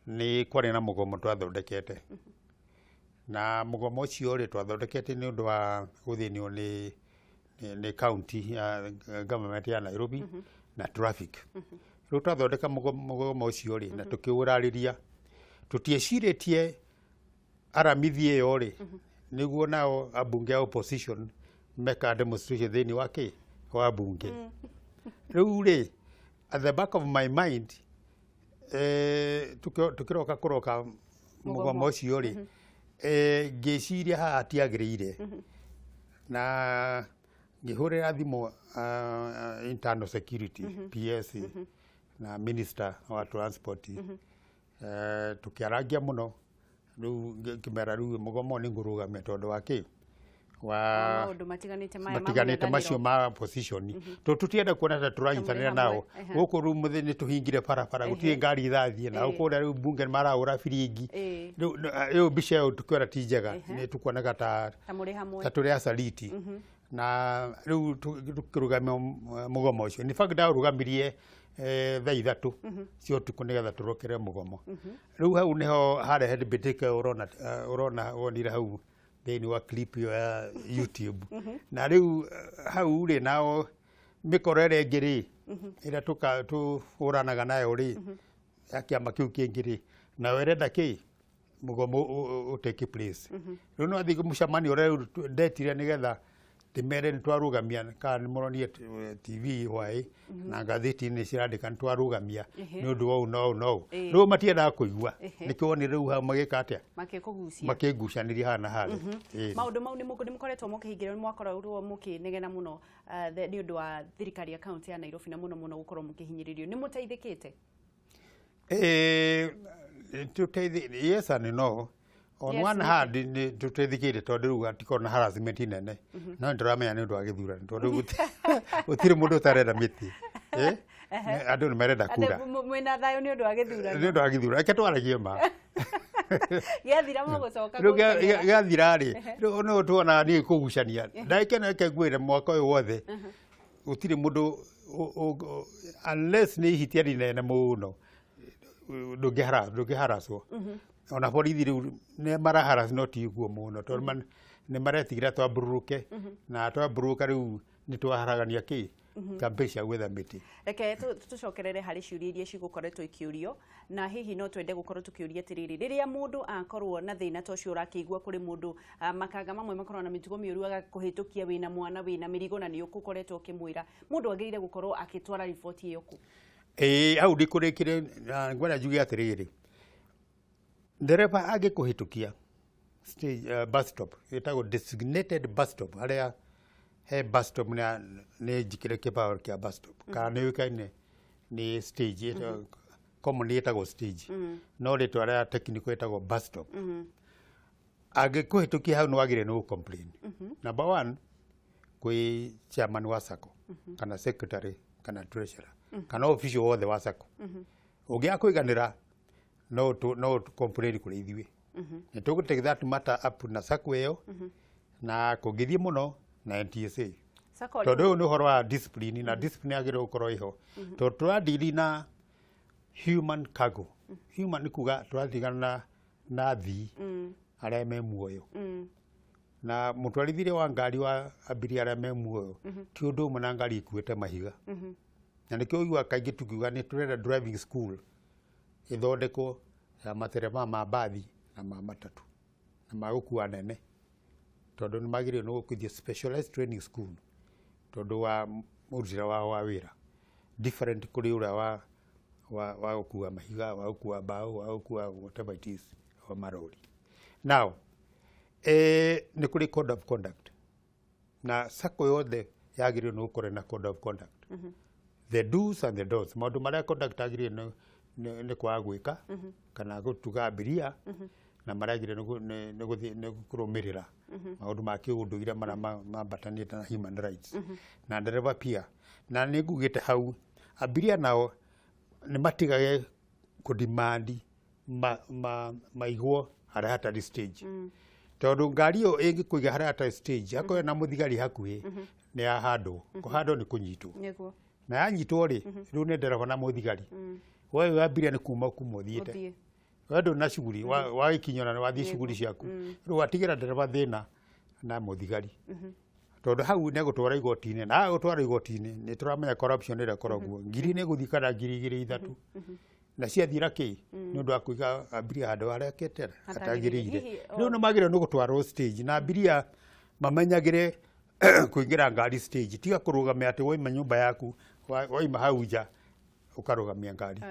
nĩ kwarĩ na mũgomo twathondekete, na mũgomo ũcio rĩ, twathondekete nĩ ũndũ wa gũthĩnio nĩ county ya government ya Nairobi na traffic. Rĩu twathondeka mũgomo ũcio rĩ, na tũkĩũrarĩria, tũtiecirĩtie aramithi ĩyo rĩ Nĩguo nao ambunge a opposition meka demonstration thĩinĩ wa kĩ wa bunge. Rĩu rĩ, at the back of my mind, tukĩroka kũroka mũgomo ũcio rĩ, ngĩciria haha hatiagĩrĩire, na ngĩhũrĩra thimũ internal security PS na minister wa transport, tũkĩarangia mũno. Rĩu ngĩmera rĩu mũgomo nĩ ngũrũgamia tondũ wa kĩ wa maũndũ matiganĩte maya ma matiganĩte macio mũng'ethanĩro. Ma opposition, tondũ tũtienda kuona ta tũranyitanĩra hamwe, nao gũkũ. Rĩu mũthĩ nĩ tũhingire barabara, gũtirĩ ngari irathiĩ na kũrĩa. Rĩu bunge nĩ marahũra biringi. Rĩu ĩyo mbica ĩyo tũkĩona ti njega, nĩ tũkuonaga ta ta mũrĩ hamwe, ta tũrĩ asaliti, na rĩu tũkĩrũgamia mũgomo ũcio. In fact, ndaũrũgamirie thaa 3 cia ũtukũ nĩgetha tũrokere mũgomo. Rĩu hau nĩho harehe mbĩtĩka ĩyo ũrona, ũrona wonire hau thĩinĩ wa clip ĩyo ya YouTube. Na rĩu hau rĩ, nao mĩkoro ĩrĩa ĩngĩ rĩ, ĩrĩa tũhũranaga nayo rĩ, ya kĩama kĩu kĩngĩ rĩ, nayo ĩrenda kĩ mũgomo ũ take place. Rĩu no athiĩ mũcemanio ũrĩa rĩu ndetire nĩgetha ndĩmere nĩ twarũgamia, kana nĩ mũronire TV hwaĩ na ngathĩti-inĩ cirandĩka nĩ twarũgamia nĩ ũndũ wa ũũ na ũũ na ũũ. Rĩu matiendaga kũigua. Nĩkĩo wonire rĩu hau magĩka atĩa, makĩkũgucia, makĩngucanĩria haha na harĩa. Maũndũ mau nĩ mũkoretwo mũkĩhingĩrwo, nĩ mwakorirwo mũkĩnegena mũno nĩ ũndũ wa thirikari ya kaunti ya Nairobi, na mũno mũno gũkorwo mũkĩhinyĩrĩrio. Nĩ mũteithĩkĩte? Tũteithĩ, yes and no. On Yes, one nĩkĩ? hand, nĩ tũteithĩkĩte tondũ rĩu hatikorwo na harassment nene, no nĩ tũramenya nĩ ũndũ wa gĩthurano, tondũ gũtirĩ mũndũ ũtarenda mĩtĩ. Andũ nĩ marenda kura. Andũ mwĩna thayũ nĩ ũndũ wa gĩthurano? Nĩ ũndũ wa gĩthurano, reke twaragie ma. Gĩathira mũgũcoka Rĩu gũteng'era. gĩathira rĩ, rĩu no tuonaga niĩ kũgucania ndagĩka ĩno. Reke ngwĩre, mwaka ũyũ wothe gũtirĩ mũndũ unless nĩ ihitia rĩnene mũno, ndũngĩharacwo. Ona borithi rĩu nĩ maraharass, no ti ũguo mũno, tondũ nĩ maretigĩra twambũrũrũke, na twambũrũrũka rĩu nĩ twaharagania kĩ campaign cia gwetha mĩtĩ. Reke tũcokerere harĩ ciũria iria cigũkoretwo ikĩũrio, na hihi no twende gũkorwo tũkĩũria atĩrĩrĩ, rĩrĩa mũndũ akorwo na thĩna ta ũcio ũrakĩigua kũrĩ mũndũ, makanga mamwe makorwo na mĩtugo mĩũru, agakũhĩtũkia wĩna mwana, wĩna mĩrigo, na nĩ ũkũkoretwo ũkĩmwĩra, mũndũ agĩrĩire gũkorwo akĩtwara riboti ĩyo kũ? Ĩĩ, hau ndikũrĩkire, na ngwenda njuge atĩrĩrĩ, ndereba angĩkũhĩtũkia stage, bus stop ĩtagwo designated bus stop, harĩa he bus stop na nĩ njikĩre kĩbaũ kĩa bus stop kana nĩ ũĩkaine nĩ stage, commonly ĩtagwo stage, no rĩtwa rĩa technical ĩtagwo bus stop. Angĩkũhĩtũkia hau, nĩ wagĩrĩire nĩ gũ-complain number one kwĩ chairman wa sacco kana secretary kana treasurer kana official wothe wa sacco. Ũngĩaga kũiganĩra, no tũ complain kũrĩ ithuĩ, nĩ tũgũ take that matter up na sacco ĩyo, na kũngĩthiĩ mũno na NTSA, Sacco tondũ ũyũ nĩ ũhoro wa discipline, na discipline yagĩrĩirwo gũkorwo ĩho, tondũ tũradili na human cargo. Human nĩ kuga tũratigana na athii arĩa me muoyo, na mũtwarithĩrie wa ngari wa abiria arĩa me muoyo ti ũndũ ũmwe na ngari ikuĩte mahiga. Na nĩkĩo ũiguaga kaingĩ tukiuga nĩ tũrenda driving school ĩthondekwo ya matereba ma mbathi na ma matatũ na ma gũkua nene, tondũ nĩ magĩrĩirwo nĩ gũthie specialized training school, tondũ wa mũrutĩre wao wa wĩra different kũrĩ ũrĩa wa gũkua mahiga, wa gũkua mbaũ, wa gũkua whatever it is, wa marori. Now, nĩ kũrĩ code of conduct, na sacco yothe yagĩrĩirwo nĩ gũkorwo na code of conduct, the do's and the don'ts, maũndũ marĩa conduct agĩrĩire nĩ kwaga gwĩka kana gũtuga abiria, na marĩa agĩrĩire nĩ kũrũmĩrĩra maũndũ ma kĩũndũire marĩa mambatanĩte na human rights na ndereba pia. Na nĩ ngugĩte hau, abiria nao nĩ matigage kũdimandi maigwo harĩa hatarĩ stage, tondũ ngari ĩyo ĩngĩkũiga harĩa hatarĩ stage, hakorwo na mũthigari hakuhĩ, nĩ yahandwo. Kũhandwo nĩ kũnyitwo. Na yanyitwo rĩ, rĩu nĩ ndereba na mũthigari, we wĩ abiria nĩ kuma ũthiĩte. Ũthiĩ. We ndũrĩ na shughuli, wagĩkinywo na nĩ wathiĩ shughuli ciaku. Rĩu watigĩra ndereba thĩna na mũthigari, tondũ hau nĩ egũtwara igoti-inĩ, na agũtwara igoti-inĩ, nĩ tũramenya corruption ĩrĩa ĩkoragwo, ngiri nĩ ĩgũthiĩ kana 2,000, 3,000. Na ciathira kĩ nĩ ũndũ wa kũiga abiria handũ harĩa ketera Hatagĩrĩire. hatagĩrĩire. Hihi, Rĩu nĩ magĩrĩirwo nĩ gũtwarwo stage na abiria mamenyagĩre kũingĩra ngari stage, tiga kũrũgamia atĩ waima nyũmba yaku, waima hau nja ũkarũgamia ngari.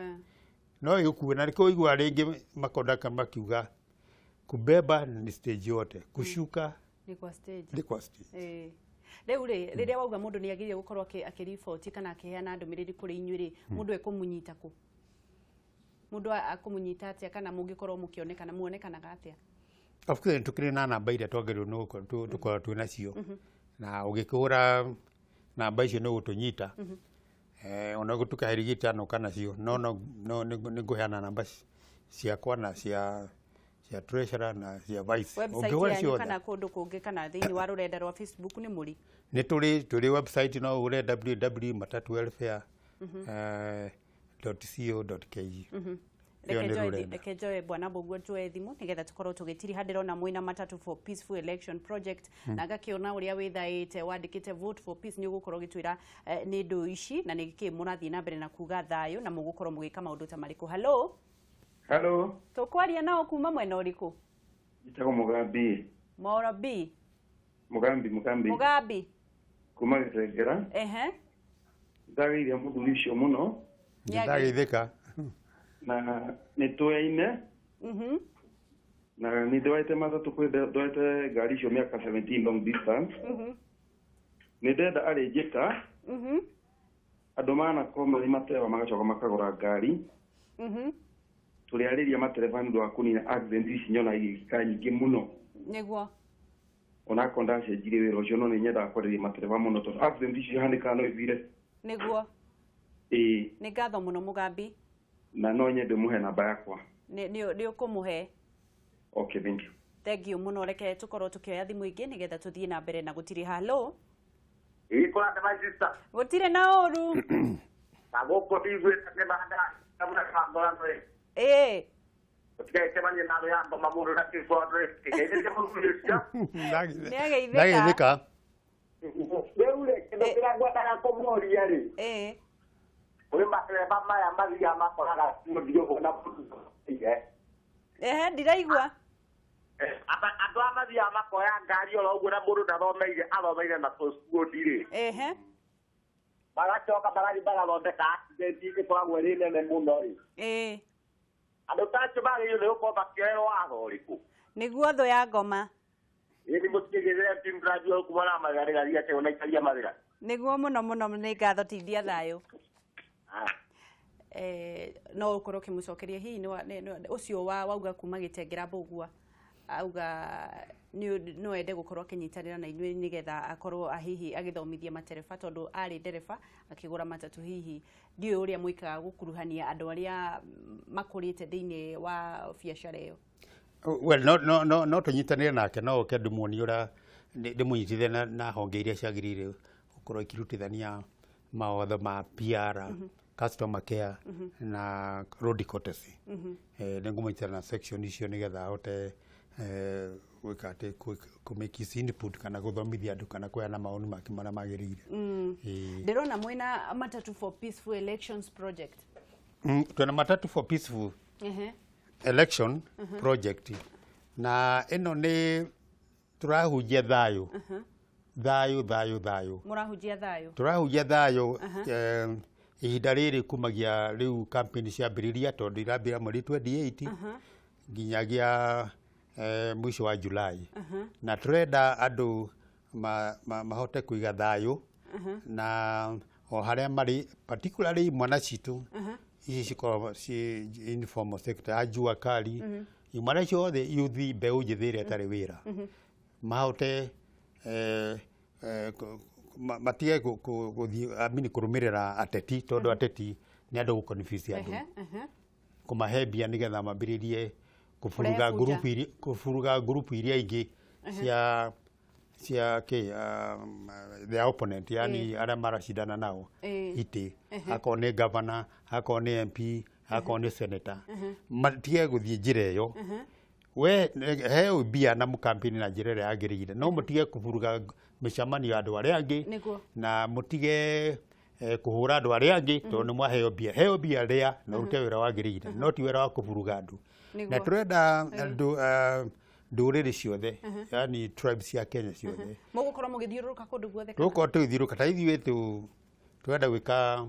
No ĩgũkue, na nĩkĩo ũiguaga rĩngĩ makondakta makiuga kubeba ni stage yote, kushuka Nĩ kwa stage. Nĩ kwa stage. Ĩĩ. Rĩu rĩ, rĩrĩa wauga mũndũ nĩ agĩrĩire gũkorwo akĩriboti kana akĩheana ndũmĩrĩri kũrĩ inyuĩ rĩ, mũndũ ekũmũnyita kũ? Mũndũ akũmũnyita atĩa, kana mũngĩkorwo mũkĩonekana, muonekanaga atĩa? Of course tũkĩrĩ na namba iria twagĩrĩirwo nĩ gũkorwo tũkorwo twĩ nacio, na ũgĩkĩhũra namba icio nĩ ũgũtũnyita. Ona gũtuka kana nacio, no nĩ ngũheana namba ciakwa na cia treasurer na cia vice. Website Ũngĩhũra yanyu ciothe. kana kũndũ kũngĩ, kana thĩinĩ wa rũrenda rwa Facebook nĩ mũrĩ? Nĩ tũrĩ website, no ũhũre www matatu welfare .co.ke. Ĩyo Reke nĩ njoe rũrenda. Reke njoe bwana Mbũguo, njoe thimũ nĩgetha tũkorwo tũgĩtiriha. Ndĩrona mwĩna Matatu for Peaceful Election Project, na ngakĩona ũrĩa wĩthaĩte wandĩkĩte "Vote for Peace". Nĩ ũgũkorwo ũgĩtwĩra nĩ ndũ ici na nĩ kĩ mũrathiĩ na mbere na kuga thayũ, na mũgũkorwo mũgĩka maũndũ ta marĩkũ. Hello? Hello. Tũkwaria nao kuma mwena ũrĩkũ? Njĩtagwo Mũgambi. Morabi? Mũgambi, Mũgambi. Mũgambi. Kuma Gĩtengera. Ndagĩire mũthuri ũcio mũno. Ndagĩithĩka. Na nĩ tũyaine na nĩ ndwaĩte matatũ kwĩ ndwaĩte ngari icio mĩaka 17, long distance. Nĩ ndenda arĩnjĩta andũ manakorwo marĩ matewa magacoka makagũra ngari. Tũrĩarĩria matereba nĩ ũndũ wa kũnina accident ici nyona igĩkĩka nyingĩ mũno. Onakorwo ndacenjirie wĩra ũcio, no nĩ nyendaga kwarĩria matereba mũno tondũ accident ici ihanĩkaga no ithire. Ĩĩ. Nĩ ngatho mũno, Mũgambi. Na no nyende mũhe namba yakwa. Nĩ ũkũmũhe. Okay, thank you. Thank you mũno. Reke tũkorwo tũkĩoya thimũ ingĩ nĩgetha tũthiĩ na mbere na gũtiriha. Hello? Ĩĩ, kũrate, my sister. Gũtirĩ na ũru. Na gũkũ ndiguĩte nĩ mahanda. Gũtigagĩcemania na andũ ya ngoma mũndũ na kĩbondo kĩgeithĩrie mũthuri ũcio. Nĩageithĩka. Ndagĩithĩka. Rĩu rĩ, kĩndũ kĩrĩa ngwendaga kũmũria rĩ, kũrĩ matereba maya mathiaga makoraga mũthiĩ ũguo na mũndũ. Ehe, ndiraigua. Andũ aya mathiaga makoya ngari oro ũguo na mũndũ ndathomeire, athomeire na tũcuondi rĩ, magacoka magathiĩ magathondeka accident ĩkoragwo ĩrĩ nene mũno rĩ, andũ ta acio magĩrĩirwo nĩ gũkorwo makĩoerwo watho ũrĩkũ? Nĩguo thũ ya ngoma. Ĩĩ, nĩ mũtigĩrĩre timu radio kuma na magarĩgaria atĩ ona ikaria mawĩra. Nĩguo, mũno mũno, nĩ ngatho, tindia thayũ. No ũkorwo ũkĩmũcokeria hihi ũcio wa wauga kuma Gĩtengera, Mbũgua, auga no ende gũkorwo akĩnyitanĩra na inyuĩ nĩgetha akorwo hihi agĩthomithia matereba, tondũ arĩ ndereba akĩgũra matatũ. Hihi ndiũĩ ũrĩa mwĩkaga gũkuruhania andũ arĩa makũrĩte thĩinĩ wa biacara ĩyo. Well, no tũnyitanĩre nake, no ũke ndĩmuonie ũrĩa ndĩmũnyitithie na honge iria ciagĩrĩire gũkorwo ikĩrutithania mawatho ma PR, customer care na road courtesy. Nĩ ngũmũnyitana na section icio nĩgetha ahote gwĩka atĩ kũ make his input kana gũthomithia andũ kana kũheana mawoni make marĩa magĩrĩire. Ĩĩ. Ndĩrona mwĩna Matatu for Peaceful Elections Project. Twĩna Matatu for Peaceful Election Project, na ĩno nĩ tũrahunjia thayũ, thayũ, thayũ, thayũ. Mũrahunjia thayũ. Tũrahunjia thayũ ihinda rĩrĩ kumagia rĩu campaign ciambĩrĩria, tondũ irambĩrĩria mweri 28 nginyagia mũico wa July, na tũrenda andũ mahote kũiga thayũ na o harĩa marĩ, particularly imwana citũ ici cikoragwo ci informal sector ya jua kali, imwana ciothe, youth, mbeũ njĩthĩ ĩrĩa ĩtarĩ wĩra, mahote matige gũthiĩ, I mean, kũrũmĩrĩra ateti, tondũ ateti nĩ andũ gũ-confuse andũ, kũmahe mbia nĩgetha mambĩrĩrie kũburuga Kũrehe ngurubu iria, kũburuga ngurubu iria ingĩ cia kĩ their opponent, yani arĩa maracindana nao itĩ, akorwo nĩ governor, akorwo nĩ MP, akorwo nĩ senator, matige gũthiĩ njĩra ĩyo. We he mbia na mũkampeni na njĩra ĩrĩa yagĩrĩire, no mũtige kũburuga mĩcemanio ya andũ arĩa angĩ. Na mũtige Kũhũra andũ arĩa angĩ tondũ nĩ mwaheo mbia, heo mbia rĩa na ũrute wĩra wagĩrĩire, no ti wĩra wa kũburuga andũ. Na tũrenda andũ ndũrĩrĩ ciothe, yani tribes cia Kenya ciothe. Mũgũkorwo mũgĩthiũrũrũka kũndũ guothe kana? Tũgũkorwo tũgĩthiũrũrũka ta ithuĩ tũrenda gwĩka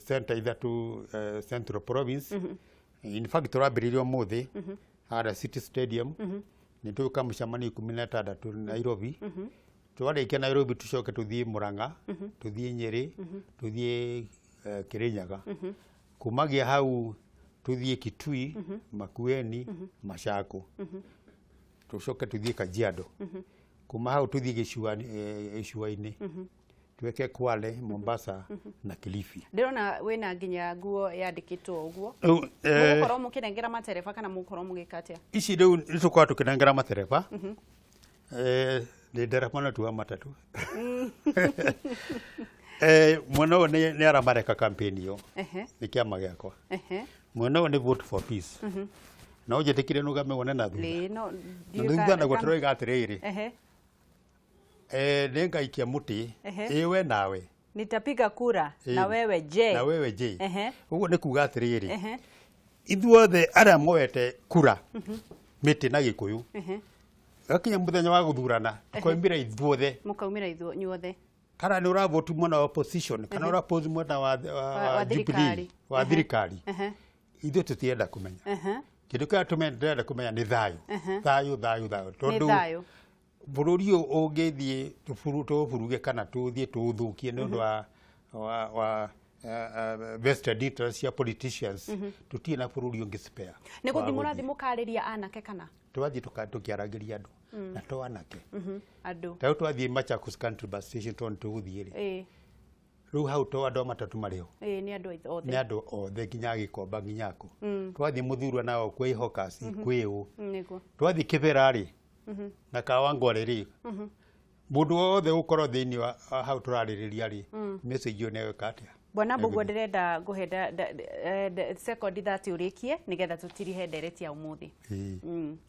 center ithatũ, Central Province. In fact, tũrambĩrĩria ũmũthĩ harĩa City Stadium. Nĩ tũgwĩka mũcemanio 16 Nairobi. Twarĩkia Nairobi, tũcoke tũthiĩ Murang'a, tũthiĩ Nyĩrĩ, tũthiĩ Kĩrĩnyaga. Kumagia hau tũthiĩ Kitui, Makueni, Machakos, tũcoke tũthiĩ Kajiado. Kuma hau tũthiĩ gĩcũa-inĩ, twĩke Kwale, Mombasa na Kilifi. Ndĩrona wĩna nginya nguo yandĩkĩtwo ũguo. Rĩu, Mũgũkorwo mũkĩnengera matereba kana mũgũkorwo mũgĩka atĩa? Ici rĩu nĩ tũkorwo tũkĩnengera matereba. Nĩ ndereba no tuwa matatũ. Mwena ũyũ nĩ aramareka campaign ĩyo, nĩ kĩama gĩakwa. Mwena ũyũ nĩ Vote for Peace. No njĩtĩkire nũgame wone na thutha. Rĩ, no Na ndiũĩ thutha naguo tũroiga atĩrĩrĩ, nĩngaikia mũtĩ ĩ we nawe. Nitapiga kura na wewe je? Na wewe je? Ũguo nĩ kuga atĩrĩrĩ, ithuothe arĩa moete kura mĩtĩ na Gĩkũyũ, gakinya mũthenya wa gũthurana, tũkoimĩra ithuothe. Mũkaumĩra inyuothe. Kana nĩ ũravoti mwena wa opposition kana ũravoti mwena wa wa Jubilee, thirikari. wa thirikari, ithuĩ tũtirenda kũmenya. Kĩndũ kĩrĩa tũrenda kũmenya nĩ thayũ, thayũ, thayũ, thayũ. Nĩ Tondũ thayũ. Bũrũri ũyũ ũngĩthiĩ tũũburuge kana tũthiĩ tũũthũkie nĩ ũndũ wa vested interest cia politicians, tũtirĩ na bũrũri ũngĩ spare. Nĩ wa gũthiĩ gũthiĩ. Mũrathiĩ mũkarĩria anake kana? Tũrathiĩ tũkĩaragĩria andũ na to anake. Andũ. Ta rĩu twathiĩ Machakos Country Bus Station, tondũ tũgũthiĩ rĩ, rĩu hau to andũ a matatũ marĩ ho? Ĩĩ, nĩ andũ othe. Nĩ andũ othe, nginya Gĩkomba, nginya kũ. Twathiĩ Mũthurwa nao kwĩ hawkers, kwĩ ũ. Twathiĩ Kĩbera rĩ na Kawangware rĩ, mũndũ wothe ũkorwo thĩinĩ wa hau tũrarĩrĩria rĩ, message ĩyo nĩ ĩgwĩka atĩa? Bwana Mbũgua, ndĩrenda ngũhe sekondi 30 ũrĩkie nĩgetha tũtirihe ndereti ya ũmũthĩ.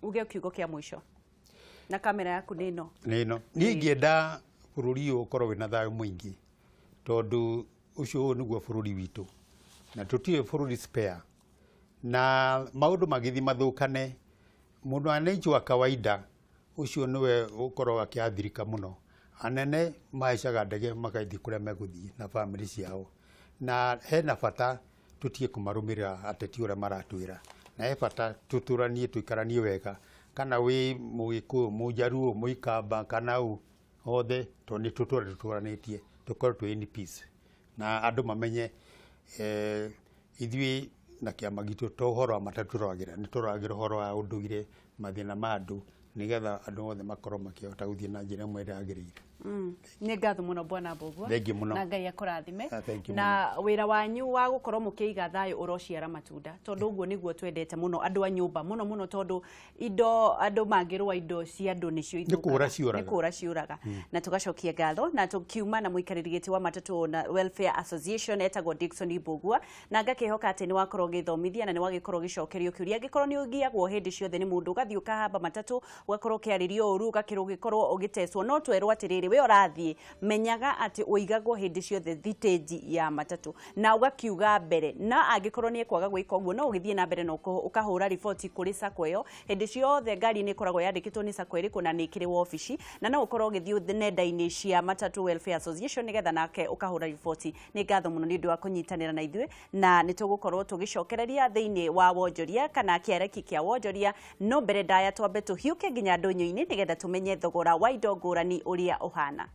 Uge kiugo kĩa mũico na kamera yaku nĩ ĩno. Nĩ ĩno. Niĩ ingĩenda bũrũri ũyũ ũkorwo wĩna thayũ mũingĩ, tondũ ũcio ũyũ nĩguo bũrũri witũ na tũtirĩ bũrũri spare. Na maũndũ magĩthiĩ mathũkane, mũndũ wananchi wa kawaida ũcio nĩwe ũkoragwo akĩathirika mũno. Anene mahaicaga ndege magathiĩ kũrĩa megũthiĩ na bamĩrĩ ciao, na hena bata tũtige kũmarũmĩrĩra ateti ũrĩa maratwĩra, na he bata tũtũranie, tũikaranie wega, kana wĩ Mũgĩkũyũ, Mũjaruo, Mũikamba kana ũ, othe, tondũ nĩ tũtũra tũtũranĩtie, tũkorwo twĩ in peace na andũ mamenye ithuĩ na kĩama gitũ to ũhoro wa matatũ tũragĩra, nĩ tũragĩra ũhoro wa ũndũire, mathĩna ma andũ, nĩgetha andũ othe makorwo makĩhota gũthiĩ na njĩra ĩmwe ĩrĩa yagĩrĩire. Nĩ ngatho mũno, Bwana Mbũgua. Thank you mũno. Na Ngai akũrathime. Ah, thank you. Na wĩra wanyu wa gũkorwo mũkĩiga thayũ ũrociara matunda, tondũ ũguo nĩguo twendete mũno andũ a nyũmba mũno mũno, tondũ indo andũ mangĩrũa, indo cia andũ nĩcio Nĩ kũũra ithũkaga. ciũraga. Nĩ kũũra ciũraga. Na tũgacokia ngatho na tũkiuma na mũikarĩri gĩtĩ wa Matatũ na Welfare Association etagwo Dickson Mbũgua, na ngakĩhoka atĩ nĩ wakorwo ũgĩthomithia na nĩ wagĩkorwo ũgĩcokerio kĩũria. Angĩkorwo nĩ ũgiagwo hĩndĩ ciothe nĩ mũndũ, ũgathiĩ ũkahamba matatũ, ũgakorwo ũkĩarĩrio ũru, ũgakĩrwo ũgĩkorwo ũgĩtecwo, no twerwo atĩrĩrĩ, we ũrathiĩ menyaga atĩ ũigagwo hĩndĩ ciothe thitĩnji ya matatũ na ũgakiuga mbere, na angĩkorwo nĩ ekwaga gwĩka ũguo, no ũgĩthiĩ na mbere na ũkahũra riboti kũrĩ sacco ĩyo. Hĩndĩ ciothe ngari nĩ ĩkoragwo yandĩkĩtwo nĩ sacco ĩrĩkũ na nĩ ĩkĩrĩ wabici, na no ũkorwo ũgĩthiĩ nenda-inĩ cia Matatu Welfare Association nĩgetha nake ũkahũra riboti. Nĩ ngatho mũno nĩ ũndũ wa kũnyitanĩra na ithuĩ, na nĩ tũgũkorwo tũgĩcokereria thĩinĩ wa wonjoria kana kĩareki kĩa wonjoria, no mbere ndaya twambe tũhiũke nginya ndũnyũ-inĩ nĩgetha tũmenye thogora wa indo ngũrani ũrĩa ũhana.